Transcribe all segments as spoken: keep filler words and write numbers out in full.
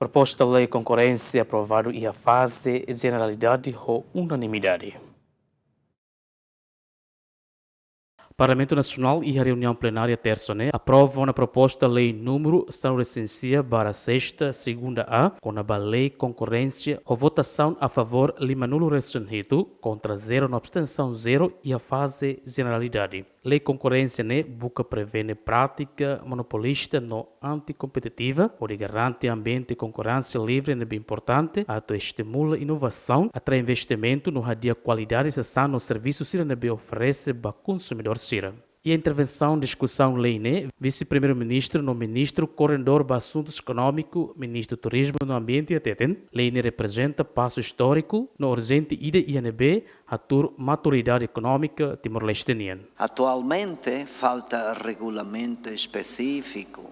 Proposta lei konkorrénsia aprovadu iha faze jeneralidade ho unanimidade. Parlamentu Nasionál iha reuniaun plenária tersa ne'e aprova ona proposta lei númeru sanulu-resin-sia barra sesta segunda A, kona-ba lei konkorrénsia, ho votasaun a favór lima-nulu-resin-hitu kontra zero no abstensaun zero iha faze jeneralidade. Lei konkorrénsia ne'e buka prevene prátika monopolista no antikompetitiva, hodi garante ambiente konkorrénsia livre ne'ebé importante atu estimula inovasaun, atrai investimentu no hadi'a kualidade sasán no servisu sira ne'ebé oferese ba konsumidór sira. Iha intervensaun diskusaun lei ne'e, Vise-Primeiru-Ministru no Ministru koordenadór ba asuntus ekonómiku, Ministru Turizmu no Ambiente hateten, lei ne'e reprezenta pasu istóriku no urjente ida iha ne'ebé hatuur maturidade ekonómika Timor-Leste nian. Atualmente falta regulamentu espesífiku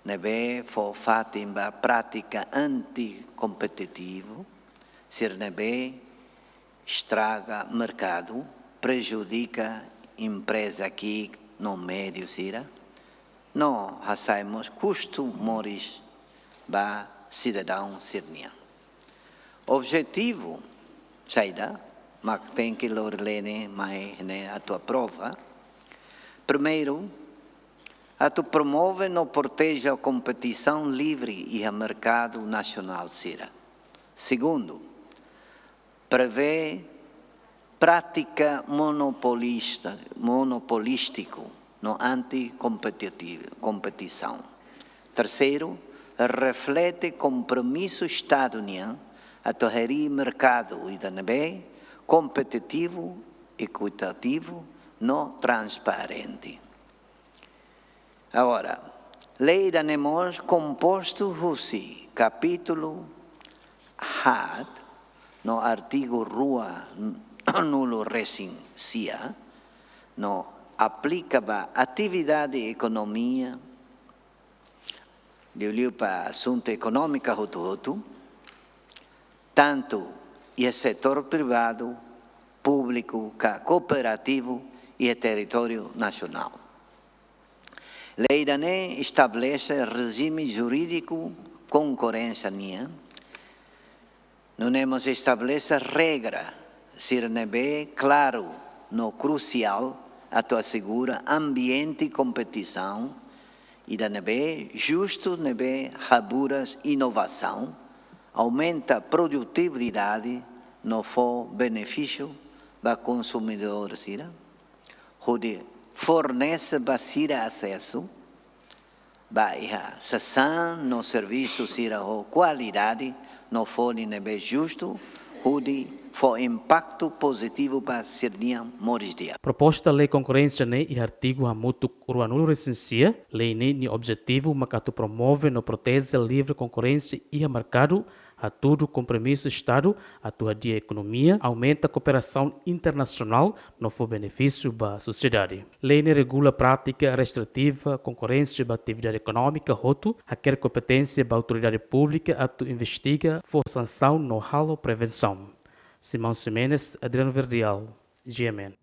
ne'ebé fó fatin ba prátika antikompetitivu sira ne'ebé estraga merkadu, prejudika empreza ki'ik no médiu sira, no hasai mós kustu moris ba sidadaun sira-nian. Objetivu saida mak tenke lori lei ne'e mai ne'e atu aprova. Primeiru, atu promove no proteje kompetisaun livre iha merkadu nasionál sira. Segundu, prevee prátika monopolista, monopolístiku no antikompetitivu, kompetisaun. Terseiru, reflete kompromisu Estadu nian atu harii merkadu ida ne'ebé kompetitivu, ekuitativu no transparente. Agora, lei ida-ne'e mós kompostu husi kapítulu haat no artigu rua-nulu-resin-sia, no aplika ba atividade ekonomia, liuliu ba asuntu ekonómika hotu-hotu, tantu iha setór privadu, públiku ka kooperativu iha territóriu nasionál. Lei ida-ne'e estabelese rejime jurídiku konkorrénsia nian, nune'e mós estabelese regra sira ne'ebé klaru no krusiál atu asegura ambiente kompetisaun ida ne'ebé justu, ne'ebé haburas inovasaun, aumenta produtividade no fó benefísiu ba konsumidór sira, hodi fornese ba sira asesu ba iha sasán no servisu sira ho kualidade no folin ne'ebé justu, hodi fó impaktu pozitivu ba sira-nia moris di'ak. Proposta lei konkorrénsia ne'e iha artigu hamutuk rua-nulu-resin-sia. Lei ne'e nia objetivu mak atu promove no proteje livre konkorrénsia iha merkadu, hatudu kompromisu Estadu atu hadi'a ekonomia, aumenta kooperasaun internasionál no fó benefísiu ba sosiedade. Lei ne'e regula prátika restritiva konkorrénsia ba atividade ekonómika hotu, hakerek kompeténsia ba autoridade públika atu investiga, fó sansaun no halo prevensaun. Simão Ximenes, Adriano Verdial, G M N.